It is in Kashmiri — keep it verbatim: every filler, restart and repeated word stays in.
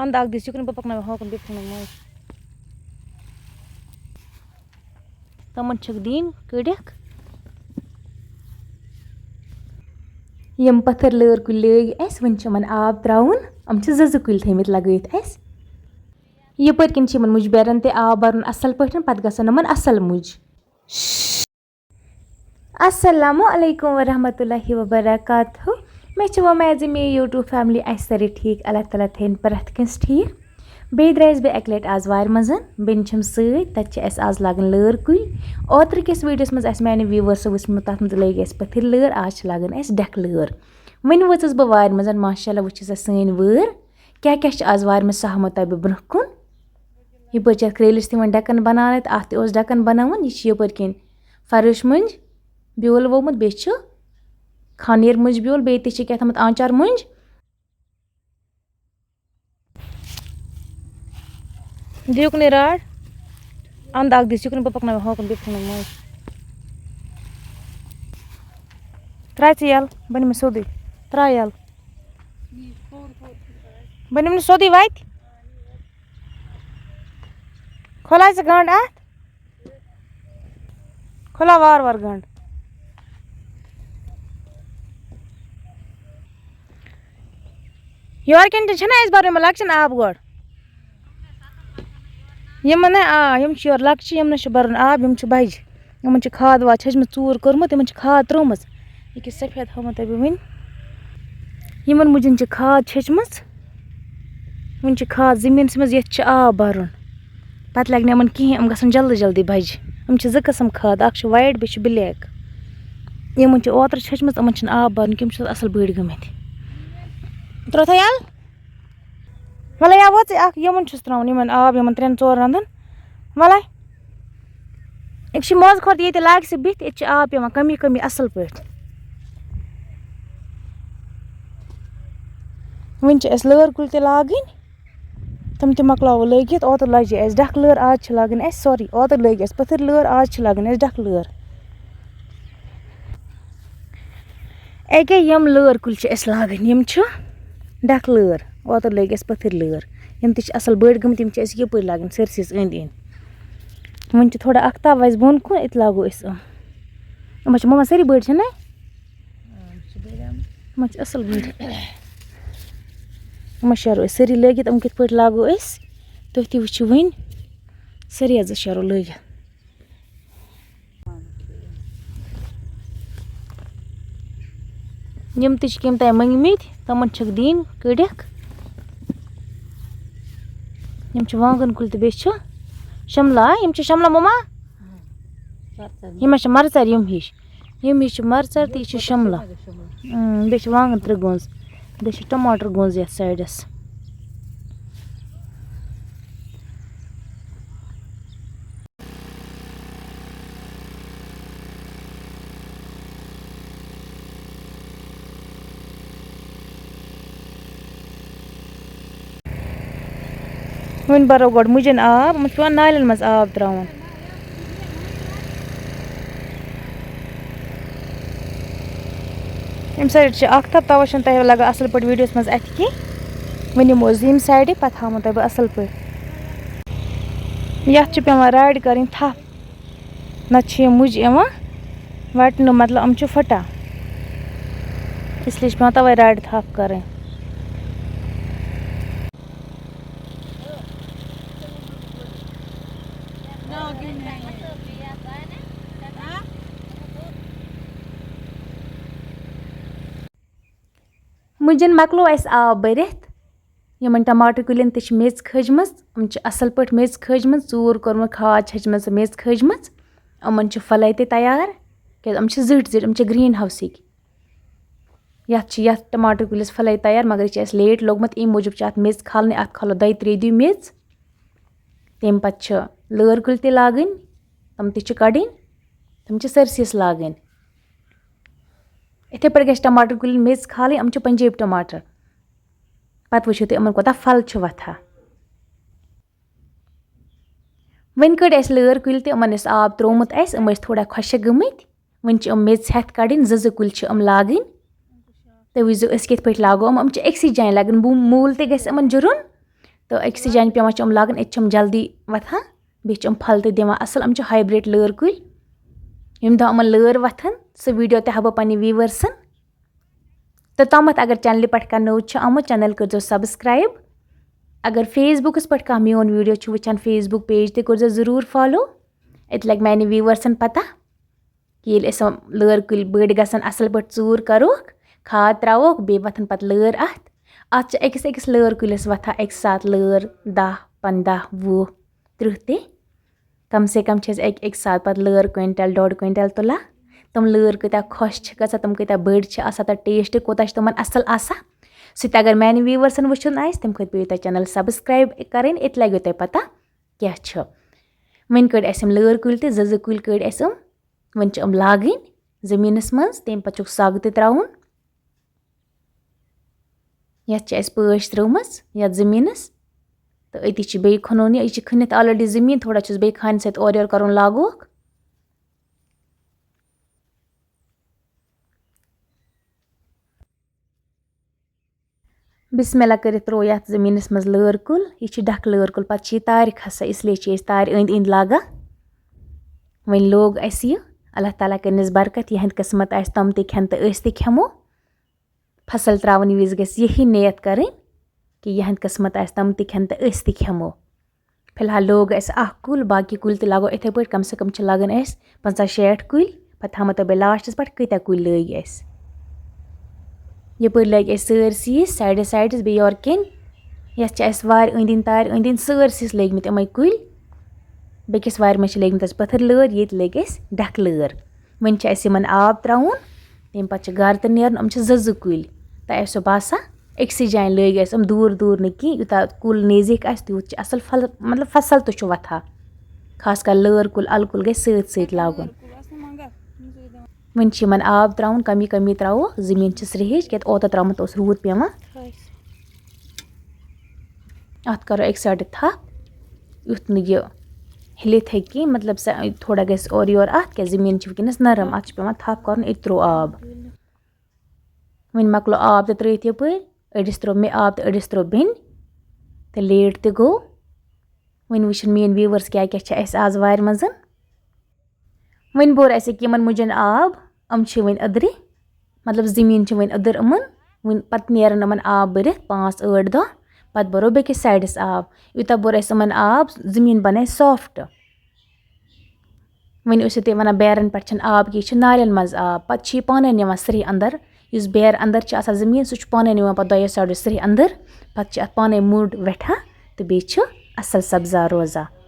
اَندٕ اَکھ دِس یُکُن، بہٕ پَکناوٕ ہاکُن، بیٚیہِ پَکناوٕ ماز۔ تِمَن چھِکھ دِنۍ کٔڑِکھ۔ یِم پَتھٕر لٲر کُلۍ لٲگۍ اَسہِ، وٕنہِ چھِ یِمَن آب ترٛاوُن۔ یِم چھِ زٕ زٕ کُلۍ تھٲیمٕتۍ لَگٲیِتھ اَسہِ۔ یَپٲرۍ کِنۍ چھِ یِمَن مُجہِ بیرَن تہِ آب بَرُن اَصٕل پٲٹھۍ، پَتہٕ گژھن یِمَن اَصٕل مُجہِ۔ السلام علیکم ورحمۃ اللہ وبرکاتہ۔ مےٚ چھِ وۄمید زِ میٛٲنۍ YouTube family آسہِ سٲرٕے ٹھیٖک۔ اللہ تعالیٰ تھٲیِن پرٛٮ۪تھ کٲنٛسہِ ٹھیٖک۔ بیٚیہِ درٛایَس بہٕ اَکہِ لَٹہِ آز وارِ منٛز۔ بیٚنہِ چھَم سۭتۍ، تَتہِ چھِ اَسہِ آز لاگٕنۍ لٲر کُلۍ۔ اوترٕ کِس videoس منٛز آسہِ میٛانہِ viewers وٕچھمُت، تَتھ منٛز لٲگۍ اَسہِ پٔتھٕرۍ لٲر، آز چھِ لاگٕنۍ اَسہِ ڈٮ۪کہٕ لٲر۔ وۄنۍ وٲژٕس بہٕ وارِ منٛز، ماشاء اللہ، وٕچھ سا سٲنۍ وٲر۔ کیٛاہ کیٛاہ چھِ آز وارِ منٛز، سُہ ہاوہو تۄہہِ بہٕ برٛونٛہہ کُن۔ یَپٲرۍ چھِ اَتھ کرٛیلِس تہِ وۄنۍ ڈٮ۪کَن بَناونَے، تہٕ اَتھ تہِ اوس ڈٮ۪کَن بَناوُن۔ یہِ چھِ یَپٲرۍ کِنۍ فرٕش مٔنٛزۍ بیول ووٚومُت، بیٚیہِ چھِ خانیٲرۍ مٔنٛزۍ بیول، بیٚیہِ تہِ چھِ کیٛاہ تھامَتھ آنٛچار مٔنٛزۍ۔ دِ یُکنُے راڈ، اَندٕ اَکھ دِس یُکنُے، بہٕ پَکناوٕ ہاکُن، بیٚیہِ پَکناوٕ ماز۔ ترٛاو ژٕ یَلہٕ، بہٕ نِمہٕ سیوٚدُے۔ ترٛاو یَلہٕ۔ بہٕ نِمہٕ نہٕ سیوٚدُے وَتہِ۔ کھولا ژٕ گنٛڈ اَتھ۔ کھولا وارٕ وارٕ گنٛڈ۔ یورٕ کِنۍ تہِ چھِنہ اَسہِ بَرُن یِمَن لۄکچَن آب گۄڈٕ۔ یِمَن نہ، آ، یِم چھِ یورٕ لۄکچہِ، یِمَن نہ چھُ بَرُن آب، یِم چھِ بَجہِ۔ یِمَن چھِ کھاد واد چھٔجمٕژ، ژوٗر کوٚرمُت، یِمَن چھِ کھاد ترٛٲومٕژ۔ یہِ کیٛاہ سفید ہٲومٕژ تۄہہِ بہٕ وٕنۍ۔ یِمَن مُجَن چھِ کھاد چھٔجمٕژ۔ وٕنہِ چھِ کھاد زٔمیٖنَس منٛز، یَتھ چھِ آب بَرُن۔ پَتہٕ لَگہِ نہٕ یِمَن کِہیٖنۍ، یِم گژھن جلدی جلدی بَجہِ۔ یِم چھِ زٕ قٕسٕم کھاد، اَکھ چھِ white، بیٚیہِ چھِ black۔ یِمَن چھِ اوترٕ چھٔجمٕژ، یِمَن چھِنہٕ آب بَرُن کینٛہہ، یِم چھِ اَصٕل بٔڑۍ گٔمٕتۍ۔ ترٛٲوتھا یَلہٕ؟ وَلہٕ یا وٲژٕے اَکھ، یِمَن چھُس ترٛاوُن، یِمَن آب، یِمَن ترٛٮ۪ن ژورَن رَنٛدَن۔ وَلَے۔ أکۍ چھِ منٛزٕ کھۄتہٕ ییٚتہِ لاگہِ سُہ بِہِتھ، ییٚتہِ چھِ آب پٮ۪وان کمی کمی اَصٕل پٲٹھۍ۔ وٕنہِ چھِ اَسہِ لٲر کُلۍ تہِ لاگٕنۍ، تِم تہِ مۄکلاوو لٲگِتھ۔ اوترٕ لٲجے اَسہِ ڈَکھ لٲر، آز چھِ لاگٕنۍ اَسہِ سورُے۔ اوترٕ لٲگۍ اَسہِ پٔتھٕر لٲر، آز چھِ لاگٕنۍ اَسہِ ڈَکھ لٲر۔ أکیٛاہ یِم لٲر کُلۍ چھِ اَسہِ لاگٕنۍ، یِم چھِ ڈَکھ لٲر۔ اوترٕ لٲگۍ اَسہِ پٔتھٕرۍ لٲر، یِم تہِ چھِ اَصٕل بٔڑۍ گٔمٕتۍ، یِم چھِ اَسہِ یَپٲرۍ لاگٕنۍ سٲرسٕے أنٛدۍ أنٛدۍ۔ وۄنۍ چھِ تھوڑا اَختاب وَسہِ بۄن کُن، أتۍ لاگو أسۍ یِم۔ یِم چھِ مَما سٲری بٔڑۍ چھِنَے؟ یِم چھِ اَصٕل بٔڑۍ۔ یِم شیرو أسۍ سٲری لٲگِتھ، یِم کِتھ پٲٹھۍ لاگو أسۍ، تُہۍ تہِ وٕچھِو وٕنۍ۔ سٲری حظ شیرو لٲگِتھ۔ یِم تہِ چھِ کٔمۍ تام مٔنٛگمٕتۍ، تِمَن چھِکھ دِنۍ کٔڑِکھ۔ یِم چھِ وانٛگَن کُلۍ تہٕ بیٚیہِ چھِ شملہ، ہا؟ یِم چھِ شملہ، مَما؟ یِم حظ چھِ مَرژَر یِم ہِش۔ یِم ہِش چھِ مَرژَر تہٕ یہِ چھِ شملہ۔ اۭں، بیٚیہِ چھِ وانٛگَن ترٛےٚ گۄنٛز، بیٚیہِ چھِ ٹماٹر گۄنٛز یَتھ سایڈَس۔ وۄنۍ بَرو گۄڈٕ مُجَن آب، یِمَن چھُ پٮ۪وان نالٮ۪ن منٛز آب ترٛاوُن۔ ییٚمہِ سایڈٕ چھِ اَکھ تھَپھ، تَوَے چھُنہٕ تۄہہِ لَگان اَصٕل پٲٹھۍ ویٖڈیوَس منٛز اَتھِ کینٛہہ۔ وۄنۍ یِمو أسۍ ییٚمہِ سایڈٕ، پَتہٕ ہاوو تۄہہِ بہٕ اَصٕل پٲٹھۍ۔ یَتھ چھِ پٮ۪وان رَڑِ کَرٕنۍ تھَپھ۔ نَتہٕ چھِ یِم مُجہِ یِوان وَٹنہٕ، مطلب، یِم چھِ پھٕٹان۔ اس لیے چھِ پٮ۪وان تَوَے رَڑِ تھَپھ کَرٕنۍ۔ مُجَن مۄکلو اَسہِ آب بٔرِتھ۔ یِمَن ٹماٹر کُلٮ۪ن تہِ چھِ میٚژ کھٔجمٕژ۔ یِم چھِ اَصٕل پٲٹھۍ میٚژ کھٔجمٕژ، ژوٗر کوٚرمُت، کھاد چھٔجمٕژ، میٚژ کھٔجمٕژ۔ یِمَن چھِ پھٕلے تہِ تیار، کیٛازِ یِم چھِ زِٹھۍ زِٹھۍ، یِم چھِ گرٛیٖن ہاوسٕکۍ۔ یَتھ چھِ، یَتھ ٹماٹر کُلِس پھٕلے تیار، مگر یہِ چھِ اَسہِ لیٹ لوٚگمُت، اَمہِ موٗجوٗب چھِ اَتھ میٚژ کھالنٕے، اَتھ کھالو دۄیہِ ترٛیٚیہِ دُہہِ میٚژ۔ تَمہِ پَتہٕ چھِ لٲر کُلۍ تہِ لاگٕنۍ، تِم تہِ چھِ کَڑٕنۍ، تِم چھِ سٲرسٕے یَس لاگٕنۍ۔ یِتھَے پٲٹھۍ گژھِ ٹماٹر کُلٮ۪ن میٚژ کھالٕنۍ، یِم چھِ پنجٲبۍ ٹماٹر۔ پَتہٕ وٕچھِو تُہۍ یِمَن کوٗتاہ پھل چھُ وۄتھان۔ وۄنۍ کٔڑۍ اَسہِ لٲر کُلۍ تہِ، یِمَن اوس آب ترٛوومُت اَسہِ، یِم ٲسۍ تھوڑا خۄشک گٔمٕتۍ۔ وۄنۍ چھِ یِم میٚژ ہٮ۪تھ کَڑٕنۍ، زٕ زٕ کُلۍ چھِ یِم لاگٕنۍ۔ تُہۍ وٕچھزیو أسۍ کِتھ پٲٹھۍ لاگو یِم۔ یِم چھِ أکسٕے جایہِ لاگٕنۍ، بُ-، موٗل تہِ گژھِ یِمَن جُرُن، تہٕ أکسٕے جایہِ پٮ۪وان چھِ یِم لاگٕنۍ، أتہِ چھِ یِم جلدی وۄتھان، بیٚیہِ چھِ یِم پھل تہِ دِوان اَصٕل۔ یِم چھِ ہایبرڈ لٲر کُلۍ، ییٚمہِ دۄہ یِمَن لٲر وۄتھان، سُہ ویٖڈیو تہِ ہاوٕ بہٕ پنٛنہِ ویٖوٲرسَن۔ تہٕ تامَتھ اگر چینلہِ پٮ۪ٹھ کانٛہہ نوٚو چھُ آمُت، چینل کٔرۍزیو سبسکرایب۔ اگر فیس بُکَس پٮ۪ٹھ کانٛہہ میون ویٖڈیو چھُ وٕچھان، فیس بُک پیج تہِ کٔرۍزیو ضروٗر فالو۔ اَتہِ لَگہِ میٛانہِ ویٖوٲرسَن پَتہ کہِ ییٚلہِ أسۍ یِم لٲر کُلۍ بٔڑۍ گژھن، اَصٕل پٲٹھۍ ژوٗر کَروکھ، کھاد ترٛاووکھ، بیٚیہِ وۄتھَن پَتہٕ لٲر اَتھ۔ اَتھ چھِ أکِس أکِس لٲر کُلِس وۄتھان اَکہِ ساتہٕ لٲر دَہ، پنٛداہ، وُہ، تٕرٛہ تہِ۔ کم سے کم چھِ أسۍ اَکہِ، اَکہِ ساتہٕ پَتہٕ لٲر کویِنٹَل، ڈۄڈ کویِنٹَل تُلان۔ تِم لٲر کۭتیٛاہ خۄش چھِ گژھان، تِم کۭتیٛاہ بٔڑۍ چھِ آسان، تَتھ ٹیسٹ کوٗتاہ چھِ تِمَن اَصٕل آسان۔ سُہ تہِ اگر میٛانہِ ویٖوٲرسَن وٕچھُن آسہِ، تِم کھٔتۍ بیٚیہِ تۄہہِ چینل سبسکرایب کَرٕنۍ، أتۍ لَگیو تۄہہِ پَتہ کیٛاہ چھُ۔ وۄنۍ کٔڑۍ اَسہِ یِم لٲر کُلۍ تہِ، زٕ زٕ کُلۍ کٔڑۍ اَسہِ یِم۔ وۄنۍ چھِ یِم لاگٕنۍ زٔمیٖنَس منٛز، تَمہِ پَتہٕ چھُکھ سَگ تہِ ترٛاوُن۔ یَتھ چھِ اَسہِ پٲش ترٲومٕژ، یَتھ زٔمیٖنَس۔ تہٕ أتی چھِ بیٚیہِ کھنُن یہِ، یہِ چھِ کھٔنِتھ already زٔمیٖن، تھوڑا چھُس بیٚیہِ کھانہِ سۭتۍ اورٕ یورٕ کَرُن لاگوکھ۔ بسم اللہ کٔرِتھ ترٛوو یَتھ زٔمیٖنَس منٛز لٲر کُل۔ یہِ چھِ ڈَکھ لٲر کُل، پَتہٕ چھِ یہِ تارِ کھسان، اس لیے چھِ أسۍ تارِ أنٛدۍ أنٛدۍ لاگان۔ وۄنۍ لوگ اَسہِ یہِ، اللہ تعالیٰ کٔرنَس برکت، یِہنٛد قٕسمت آسہِ تِم تہِ کھٮ۪ن تہٕ أسۍ تہِ کھٮ۪مو۔ فصل ترٛاوَن وِزِ گژھِ یِہے نیت کَرٕنۍ کہِ یِہنٛد قٕسمت آسہِ تِم تہِ کھٮ۪ن تہٕ أسۍ تہِ کھٮ۪مو۔ فی الحال لوگ اَسہِ اَکھ کُل، باقٕے کُلۍ تہِ لاگو یِتھَے پٲٹھۍ، کم سے کم چھِ لَگان اَسہِ پنٛژاہ شیٹھ کُلۍ، پَتہٕ تھاومو تۄہہِ بہٕ لاسٹَس پٮ۪ٹھ کۭتیٛاہ کُلۍ لٲگۍ اَسہِ۔ یَپٲرۍ لٲگۍ اَسہِ سٲرسٕے سایڈَس سایڈَس، بیٚیہِ یورٕ کِنۍ یَتھ چھِ اَسہِ وارِ أنٛدۍ أنٛدۍ، تارِ أنٛدۍ أنٛدۍ سٲرسٕے لٲگۍ مٕتۍ یِمَے کُلۍ۔ بیٚکِس وارِ منٛز چھِ لٲگۍ مٕتۍ اَسہِ پٔتھٕر لٲر، ییٚتہِ لٲگۍ اَسہِ ڈَکھ لٲر۔ وۄنۍ چھِ اَسہِ یِمَن آب ترٛاوُن، تَمہِ پَتہٕ چھِ گَرٕ تہٕ نیرُن۔ یِم چھِ زٕ زٕ کُلۍ، تۄہہِ آسیو باسان أکسٕے جایہِ لٲگۍ اَسہِ یِم دوٗر دوٗر نہٕ کینٛہہ، یوٗتاہ کُل نزدیٖک آسہِ، تیوٗت چھِ اَصٕل پھل، مطلب، فصل تہِ چھُ وۄتھان۔ خاص کر لٲر کُل، اَلہٕ کُل گژھِ سۭتۍ سۭتۍ لاگُن۔ وۄنۍ چھِ یِمَن آب ترٛاوُن، کمی کمی ترٛاوو، زٔمیٖن چھِ سرٛیٚہِج، کیٛازِ اوترٕ ترٛامُت اوس روٗد پٮ۪وان۔ اَتھ کَرو اَکہِ سایڈٕ تھَپھ، یُتھ نہٕ یہِ ہِلِتھ ہیٚکہِ کینٛہہ، مطلب، سۄ تھوڑا گژھِ اورٕ یورٕ اَتھ، کیٛازِ زٔمیٖن چھِ وٕنکیٚنَس نرم، اَتھ چھِ پٮ۪وان تھَپھ کَرُن، أتۍ ترٛوو آب۔ وۄنۍ مۄکلو آب تہِ ترٲیِتھ یَپٲرۍ، أڑِس ترٛوو مےٚ آب تہٕ أڑِس ترٛوو بیٚنہِ، تہٕ لیٹ تہِ گوٚو۔ وۄنۍ وٕچھِن میٛٲنۍ viewers کیٛاہ کیٛاہ چھِ اَسہِ آز وارِ منٛز۔ وۄنۍ بوٚر اَسہِ ییٚکیٛاہ یِمَن مُجَن آب، یِم چھِ وۄنۍ أدرِ، مطلب، زٔمیٖن چھِ وۄنۍ أدٕر یِمَن۔ وۄنۍ پَتہٕ نیرَن یِمَن آب بٔرِتھ پانٛژھ ٲٹھ دۄہ، پَتہٕ بَرو بیٚکِس سایڈَس آب۔ یوٗتاہ بوٚر اَسہِ یِمَن آب، زٔمیٖن بَنایہِ soft۔ وۄنۍ ٲسِو تُہۍ وَنان، بیرَن پٮ۪ٹھ چھِنہٕ آب کینٛہہ، یہِ چھِ نالٮ۪ن منٛز آب، پَتہٕ چھِ یہِ پانَے نِوان سرٛیٚہہ اَندَر۔ یُس بیر اَندَر چھِ آسان زٔمیٖن، سُہ چھُ پانَے نِوان پَتہٕ دۄیو سایڈو سرٛیٚہہ اَندَر، پَتہٕ چھِ اَتھ پانَے مُڈ وٮ۪ٹھان تہٕ بیٚیہِ چھُ اَصٕل سبزار روزان۔